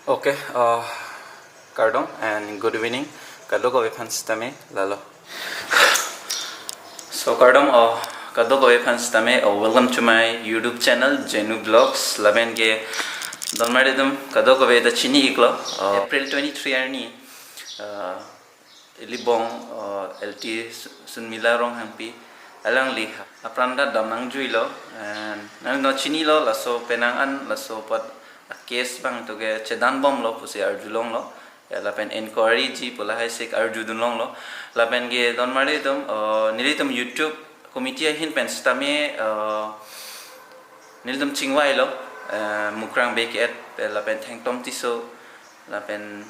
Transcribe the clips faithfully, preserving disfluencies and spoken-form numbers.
Okay, uh, kardom and good evening. Kadokave aphan sitame lalo. So kardom, uh, kadokave aphan sitame, uh, welcome to my YouTube channel, Jenu Vlogs. Lapen ke donmari atum kadokave ta chini iklo, uh, April twenty-three arni, uh, ili bong, uh, L T Su-, Sunmila Ronghangpi alangli apran ta dam nangjuilo, and nangli non chinilo, laso penang an laso apot a case abang to ke chedan bomlo pusi arjulonglo. Ya, lapen inquiry ji pu lahai sik arjudun longlo. Lapen ke donmari atum, uh, nelitum YouTube committee ahin pen sitame, uh, nelitum chingvailo, uh, Mukrang Bey Keh-et, eh, lapen Thengtom Tisso, lapen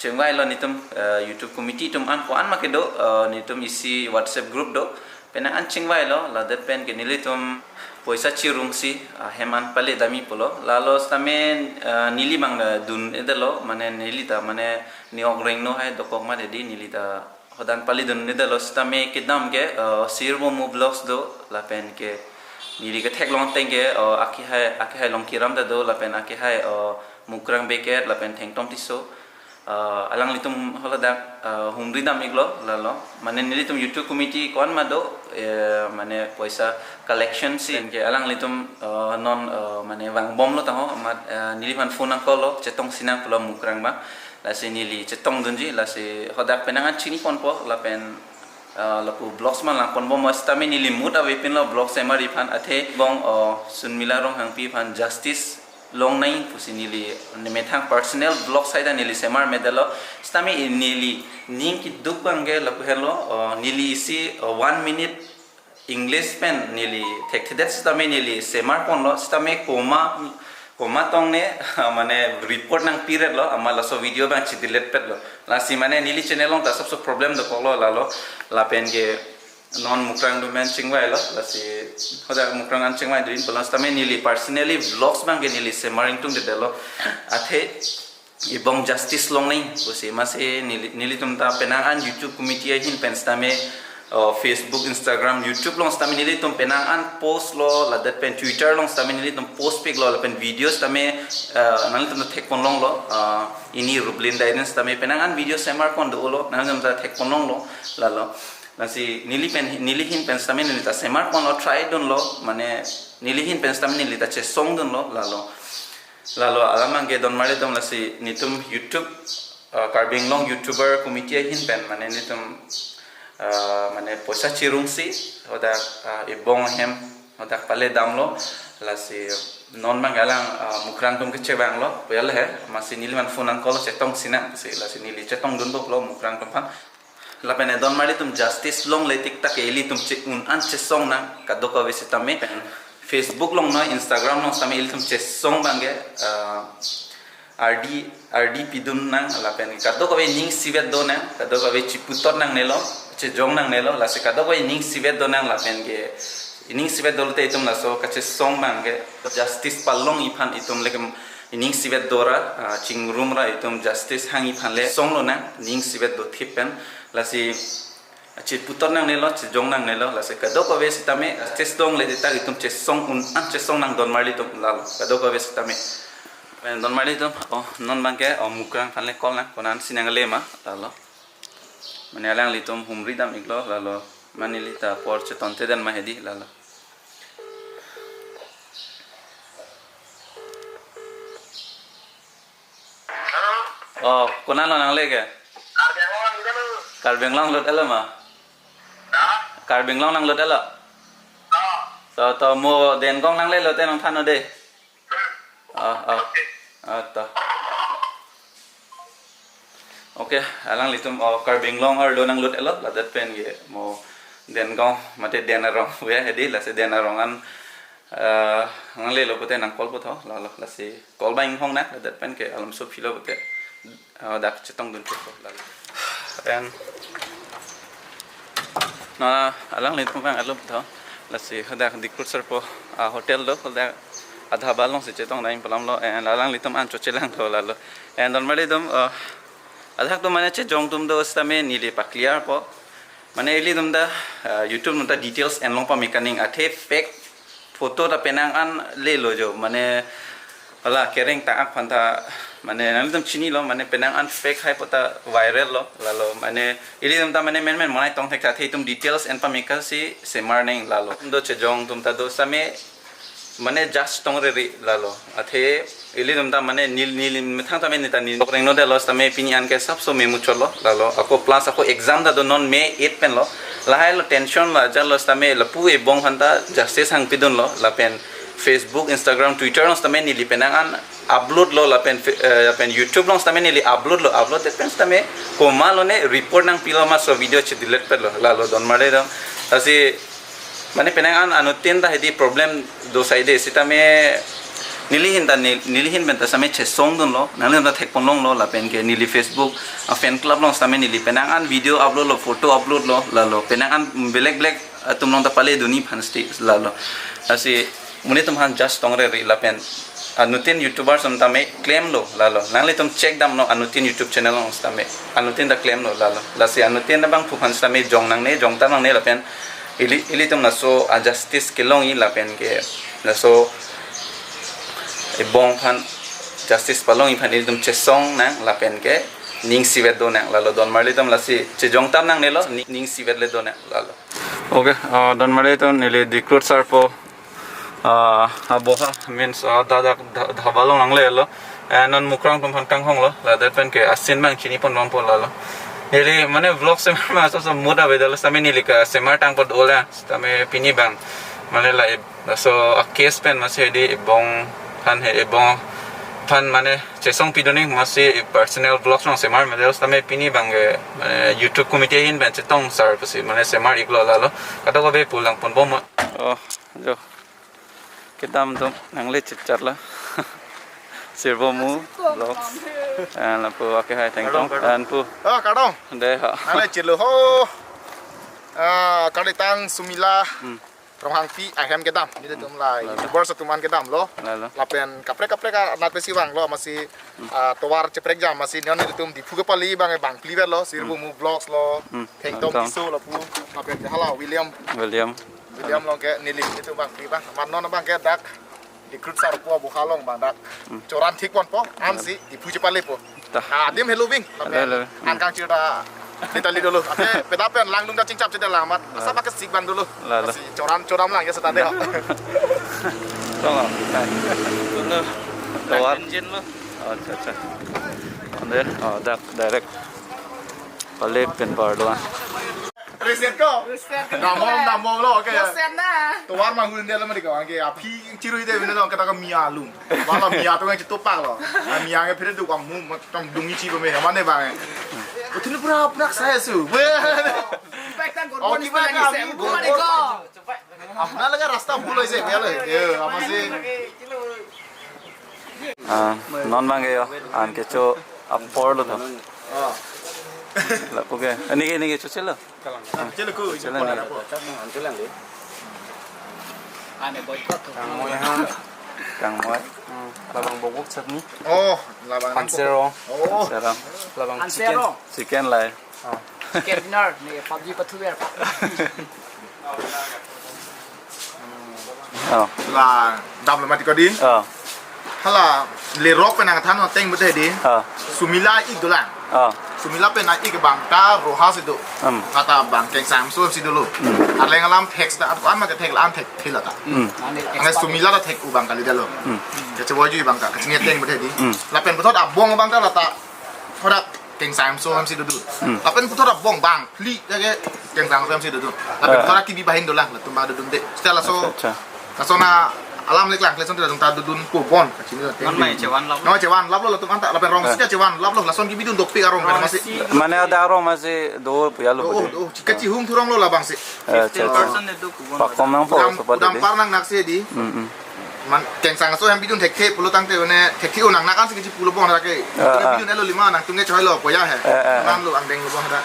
chingvailo nelitum, uh, YouTube committee atum an ko-an ma kedo, uh, nelitum isi WhatsApp group do. Penang an chingvailo, ladet pen ke nelitum poisa chirungsi, uh, hem an pale damji pulo. Lalo sitame, uh, neli abang ta dun-edetlo, mane neli ta, mane ne-ok rengno hai dokok mati di, neli ta hadak pale dun-edetlo, sitame kedam ke, uh, Sirbo Mo Vlogs do, lapen ke neli ketheklong ateng ke, uh, akehai, akehai Longkiram ta do, lapen akehai, uh, Mukrang Bey Keh-et, lapen Thengtom Tisso. Uh, alanglitum haladak, uh, humri dam iklo, lalo. Mane nelitum YouTube committee ko-an ma do, eh, mane poisa collection si. Ke alanglitum, uh, non, uh, mane vangbomlo tangho, amat, uh, neliphan phone nangkoklo, chetongsi nang pulo Mukrang abang. Lasi neli chetongdunji, lasi hadak penang an chiniponpo, lapen, uh, lapu vlogs ma langponbom, sitame neli mood avepinlo vlogs emarji aphan, athe bong, uh, Sunmila Ronghangpi aphan justice longnang pusi neli nemethang personal vlogs hai ta neli semar medetlo. Sitame neli ning keduk abang ke lapu henlo, uh, neli isi, uh, one minute English pen neli thekthedet sitame neli semarponlo, sitame koma, koma tong ne, mane report nangpiretlo, amat laso video abang chi-delete petlo. Lasi mane neli channel along ta sabso problem dokoklo lalo, lapen ke non Mukrang atum an chingvailo, lasi hadak Mukrang an chingvai dun pulo sitame neli personally vlogs abang ke neli semar ingtungdetlo. Athe ibong justice longnang pusi, amatsi neli, nelitum ta penang an YouTube committee ahin pen sitame, uh, Facebook, Instagram, YouTube along sitame nelitum penang an postlo, ladet pen Twitter along sitame nelitum post piklo, lapen videos sitame, uh, nanglitum ta thekpon longlo, uh, ini Rublin Daiden sitame penang an video semarpon dolo, nanglitum ta thekpon longlo, lalo. Lasi neli pen, neli ahin pen sitame neli ta semarponlo, try dunlo, mane neli ahin pen sitame neli ta chesongdunlo, lalo. Lalo alam abang ke donmari atum, lasi nelitum YouTube, uh, Karbi Anglong YouTuber Committee ahin pen, mane nelitum, uh, mane poisa chirungsi hadak, uh, ibong ahem hadak pale damlo, lasi non abang alang, uh, Mukrang atum kechevanglo, puya le he, amatsi neliphan phone nangkoklo chetongsi nang pusi, lasi neli chetongdunbomlo Mukrang atum aphan. Lapen donmari atum justice longle tik tak ke ilitum che-un an chesong nang kadokave sitame. Facebook along no, Instagram along sitame ilitum chesong abang ke, ah, ardi, ardi pidun nang, lapen kadokave ning isivet do nang, kadokave chiputot nangnelo, chejong nangnelo, lasi kadokave ning isivet do nang, lapen ke ning isivet dolote itum laso kachesong abang ke justice palongji aphan itum lekem ning isivet do ra, ah, chingrum ra itum justice hangji aphan le songlo nang, ning isivet do thip pen, lasi chiputot nangnelo, chejong nangnelo, lasi kadokave sitame justice longle tik tak itum chesong un an chesong nang donmari atum, lalo, kadokave sitame. Pen donmari atum, oh, non abang ke, oh, Mukrang aphan le call nang, konatsi nangle ma, lalo. Mane alanglitum humri dam iklo, lalo. Mane neli ta apor chetontedet ma hedi, lalo. Oh, konatlo nangle ke? Karbi Anglong lut-etlo ma? Karbi Anglong nanglut-etlo? To, to, mo Dengkong nanglelo te nangthannon de. Oh, oh. Oh, to. Okay, alanglitum, oh, Karbi Anglong arlo nanglut-etlo, ladet pen ke mo Dengkong, mate Den Arong, ya, hedi, lasi Den Arong an, eh, nanglelo pute nang call po tho, lalo, lasi call abang inghong nang, ladet pen ke alamso philo pute, eh, dak chetongdun po, lalo. Then, non alanglitum abang alo tho, lasi hadak Diphu Sirpo, ah, hotel do, hadak adhaba alongsi chetong dam pu alamlo, and alanglitum an chochelang tho, lalo. And donmari atum, eh, adhak atum mane chejong atum do sitame neli pa-clear po. Mane ilitum ta, ah, YouTube atum ta details enlong pame kaning, athe fake photo ta penang an lelo jo. Mane Hala kereng ta-ak aphan ta mane nanglitum chinilo, mane penang an fake hai puta viral lo, lalo mane ilitum ta mane menmen monai tong thek ta athe itum details en pameka si semar neng lalo. Do chejong atum ta do same mane just tong riri lalo. Athe ilitum ta mane neli neli methang ta mane ta neli rengno detlo same pini an ke sapso memu chotlo lalo. Ako plus ako exam ta do non May eight pen lo. Lahai lo tension lo ajat lo same lapu ebong aphan ta justice hang pidunlo lapen Facebook, Instagram, Twitter along sitame neli penang an upload lo lapen fe- eh, lapen YouTube along sitame neli upload lo, upload det pen sitame komat lo ne report nangpilo ma so video che delete pet lo lalo don mare dong. Lasi mane penang an anuttin ta hedi problem do saide sitame neli hin ta nel- neli hin pen ta same chesong dunlo, nanglitum ta thek pon longlo lapen ke neli Facebook a fan club along sitame neli penang an video upload lo, photo upload lo lalo penang an belek belek atum along ta pale dunji aphan sti lalo. Lasi monit atum aphan just tong riri lapen anuttin YouTubers atum tame claim lo lalo. Nanglitum check damlo anuttin YouTube channel along sitame. Anuttin ta claim lo lalo. Lasi anuttin ta bangphu aphan sitame jong nangne, jong ta nangne lapen ili ilitum laso a justice kelongji lapen ke laso ebong aphan justice palongji aphan ilitum chesong nang lapen ke ning sivet do nang lalo don marli atum lasi chejong tam nangnelo ning, ning sivet le do nang lalo. Okay, uh, don mare atum neli Dikruti sir pu, uh, aboha means, uh, dadak dha- dhaba along nanglelo. Eh, non Mukrang atum aphan kanghonglo, ladak pen ke asin abang chini pon bang po lalo. Neli mane vlog semar ma so so mood avedetlo sitame neli ke semar tang po dola, sitame pini abang mane la laso a case pen masi hedi ebong aphan he ebong aphan mane chesong pidun neng masi personal vlogs along semar mate sitame pini abang ke mane YouTube committee ahin pen chetong sar pusi mane semar iklo lalo kadokave pu lang pon bom. Oh, jo. Kedam atum nangle chit chat la. Sirbo Mu vlogs. And lapu ake hai thengtong. Kardom, kardom. And pu. Oh, kardom. De ha. Nangle chit lo ho. Ah, kali tang Sumila. Hmm. Ronghangpi ahem kedam, nelitum la, lalo. YouTubers atum an kedam lo. Lalo. Lapen kaprek kaprek anat pensi vanglo masi, ah, tovar cheprek jam masi non nelitum Diphu kepali abang bang pli vet lo, Sirbo Mu vlogs lo, hmm. Thengtong, Thengtong. Tisso lapu, lapen hala William. William. William along ke neli nelitum bang pli abang, man non abang ke dak Dikruti sar pu aboha along abang dak. Hmm. Choran thik pon po, ansi Diphu chepale po. Ta. Ah, adim helo bing. Helo, helo. An kangchir ta neta li dolo. Ake peda pen langdung ta chingchap chedel amat. Lalo. Asa pakai sik bang dolo. Lalo. Masi choran choram lang ya seta de ho. Tong. Tong. Tovar. Engine lo. Acha, acha. Ande, oh, dak direct. Pale pen par doan. Reset ko? Reset. Damom, damom lo, oke. Reset na. Tovar ma hun dia lo mari ko, angke aphi chirui de bine lo, kata ka mia lum. Wala mia atum nangchetopak lo. Ah, mia nge phere duk amu, tong dungi chi pame, mane bang. Uthini pura pura saya su. Baik tang. Oh, gor kita bani kami sem, gor, gor. Mari ko. Apna laga rasta bhul hoise, bhai lo. Ye, apna se. Ah, non bang yo, an kecho apor lo to. Oh. Lapu ke, ani ke, ani ke chochelo. Chelo ku, chelo ni. Ane boycott. Kangmoi ha. Kangmoi. Hmm. Labang bokbok chutney. Oh, labang. Pansero. Oh. Pansero. Labang chicken. Pansero. Chicken lai. Oh. Chicken dinner ni PUBG pathu ber. Oh. La dam lo mati ko di. Oh. Hala le rock pen nangthan ateng bete di. Oh. Sumila ik dolang. Oh. Sumila pen na ik abang ta Roha si do. Hmm. Kata abang Kengsang Samso si dolo. Hmm. Arleng alam thek ta an mate thek la an thek thila ta. Hmm. Angke Sumila ta thek-o abang kali dalo. Hmm. Kache voju abang ka kachini ateng bete di. Hmm. Lapen puthot abong abang ta lata. Hodak Kengsang Samso si dodun. Hmm. Lapen puthot abong bang phli ke Kengsang Samso si dodun. Lapen, eh, puthot kibi bahin dolang latum abang dodunde. Seta laso. Acha, acha. Laso na alam lek lang, lason ta dodun ko bon. Kachini la. Non mai chevan lap. Non chevan lap lo latum anta, lapen rong, eh, seta chevan lap lo, lason kibidun dopik arong kan masi. Mane ada arong masi do pu ya lo. Do, do, chika chihung thurong lo labang si. Eh, acha, acha. Fifteen percent itu kubon. Pakom nangpo, udam, so pada udam di. Par nangnak si di. Hmm, hmm. Man, Kengsang Samso hem bidun thekthe pulo tangte mane thekthe-o nangnak an si kechi pulo bon ra ke. Ah, ah. Bidun elo lima nangtum ke choi lo poya he. Eh, eh, eh. Nam lo angdeng lo bon ra.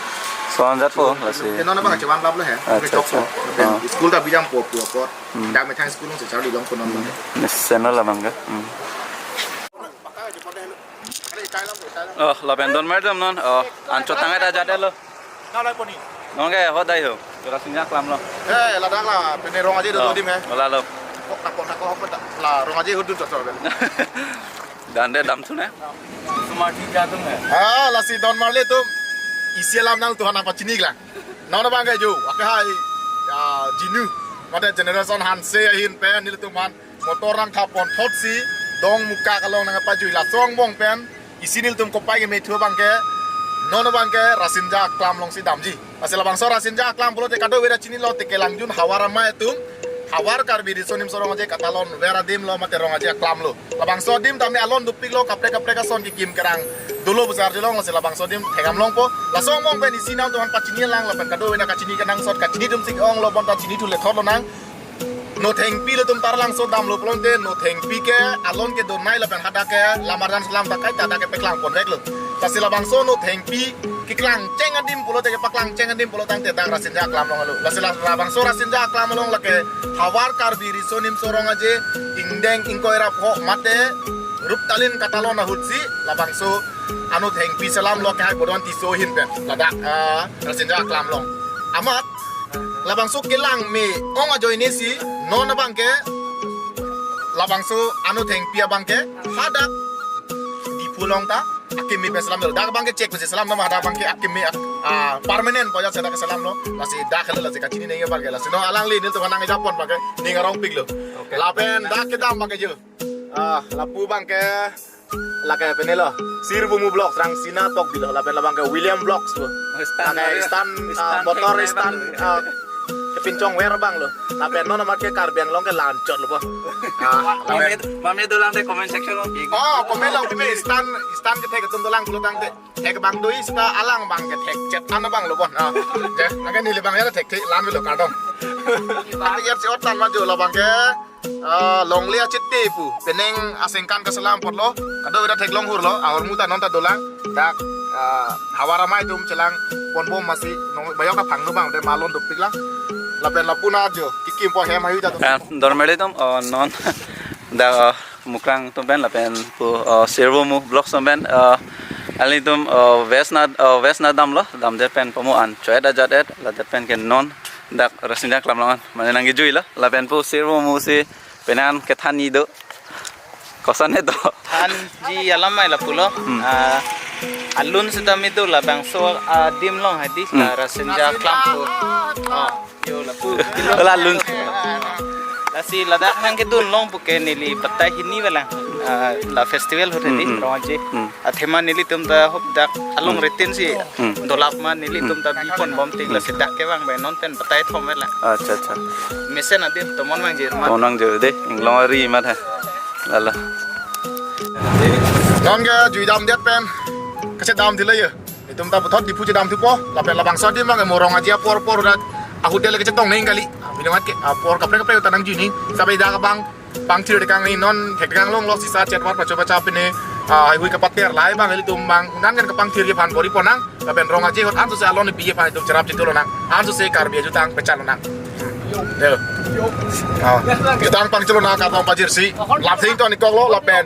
So anjat po, lasi. Ke non abang chevan lap lo he. Acha, acha. Ke chok po. Ah. School ta bijam po, po, po. Hmm. Dak methang school along si charli long ko non lo. Hmm. Ni channel abang ke. Hmm. Oh, lapen don mare atum non. Oh, an chotang ada jadelo. Nalai poni. Non ke ho dai ho. Jora singja klam lo. Eh, ladak la, pene rong aja do, oh, dim he. Lalo. Kok ta pon ta kok ta la Rong Aje ahut dun chot chot. Dan de damthu ne. Sumar thi ja tum hai. Ah, lasi don marli atum isi alam nangtumphan nangpachini lang. Non abang ke jo, ake hai, ya, jinu. Mate generation hanse ahin pen nelitum aphan motor nangthap pon thotsi, dong muka along nangpajui, laso angbong pen isi nelitum kopai kemethu abang ke, non abang ke Rasinja Aklam alongsi damji. Lasi labangso Rasinja Aklam pulote kadokave ta chinilo, te kelangjun havar amei atum, havar Karbi Riso Nimso Rong Aje katalon ver adim lo mate Rong Aje Aklam lo. Labangso adim tame alon dopiklo, kaprek kaprek ason kekim kerang dolo pu arjulong, lasi labangso adim thekdam longpo. Laso angbong pen isi nangtumphan pachini lang lapen kadokave ta kachini kenangsot, kachini atumsi ke-ong lo, bonta chinithu le thot lonang. Nothengpi ilitum Taralangso damlo pulote, Nothengpi ke alon kedo nai lapen hadak ke lam arjan selam ta kaita dak ke paklang ponveklo. Lasi labangso Nothengpi keklangcheng adim pulote, kepaklang cheng adim pulo tangte dak Rasinja Aklam along lo. Lasi la-, labangso Rasinja Aklam along lake havar Karbi Riso Nimso Rong Aje ingdeng ingkoi ra pho mate Ruptalin katalon ahutsi labangso a-Nothengpi selam lo, ke hai Bodon Tisso ahin pen ladak, ah, Rasinja Aklam along. Amat labangso kelang me-ong ajoinesi non abang ke labangso a-Nothengpi abang ke hadak Diphu along ta akimi pen selam lo. Dak abang ke chek pensi selam, nama hadak abang ke akimi ak-, ah, permanent pu ajat si dak selam lo. Lasi dak helo, lasi kachini neng abang ke, lasi non alangli nelitum aphan nangkejapon abang ke ning arongpiklo. Okay. Lapen dak kedam abang ke jo. Ah, lapu abang ke lake pine lo, Sirbumu Vlogs, Rangsina Tokbi lo, lapen labang ke William Vlogs lo. Stan lake Mario. Stan, ah, Stan motor Peng Stan, Leban lo. Ah, kepinchong ver abang lo. Lapen non amat ke Karbi Anglong ke lanchot lo bo. Ah, lapen mame, mame dolang te comment section lo. Oh, comment lo, kami Stan, Stan kethek atum dolang pulo tangte. Thek abang do-i seta alang abang ke thekchet an abang lo bon. Ah, je, angke neli abang ya thekthek lan lo kardom. Tapi ya si ot lan maju labang ke. Ah, longle achitte pu, penang asengkan keselam apotlo, kadokave ta theklong hurlo, ahormu ta non ta dolang, dak, ah, havar amei atum chelang ponbom masi, non bayok aphang nu abang, de malon dopik lang, lapen lapu na jo, kekimpo hem ayu ta atum. Ah, don marli atum, oh, non, dak, oh, Mukrang atum pen, lapen pu, oh, Sirbumu Vlogs atum pen, oh, alanglitum, oh, West na, oh, West na damlo, damdet pen pamu an, choet ajat et, ladet pen ke non, dak Rasinja Aklam along an, mane nangkejuilo, lapen pu Sirbumu si penan kethanji do. Koson he do? Thanji alam mai lapulo. Hmm. Ah, alun seta me do labangso adim along hadi, hmm, la Rasinja Aklam pu. Ah, jo lapu. La alun. Lasi ladak nangkedun long puke neli batai hini balang. Ah, la festival ahut hadi, hmm, hmm, Rong Aje. Hmm. Athema nelitum ta hop dak along, hmm, retin si. Hmm. Dolap ma nelitum ta bi ponbom tik, hmm, lasi dak kevang bai non pen batai thom lang. Acha, acha. Mesen adim tomon vangji ma. Tomon vangji de, inglong ari ma tha. Lalo. Non ke jui damdet pen kachedam thilo ye. Itum ta puthot Diphu chedamthupo, lapen labangso adim abang ke mo Rong Aje apor apor rat ahut dele kachetong neng kali. Bini mat ke apor kaprek kaprek ta nangjui neng. Sabai dak abang pangthir tekang ni non thek tekang longlo, sisa chetwar pacho pacha pine, ah, haihui kapater lahai abang ilitum abang unan kan kapangthir kephan bor-i ponnang, lapen Rong Aje ahut ansose alon bi aphan itum cherap chetu lonang, ansose Karbi ajutang pechan lonang. Yo. Ah. Jutang pangchelo na kartong pajirsi, lap thing ton ikoklo, lapen.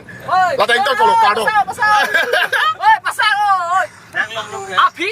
Lap thing ton kolo, kado. Pasang, pasang. Oi, pasang, oi, oi. Aphi,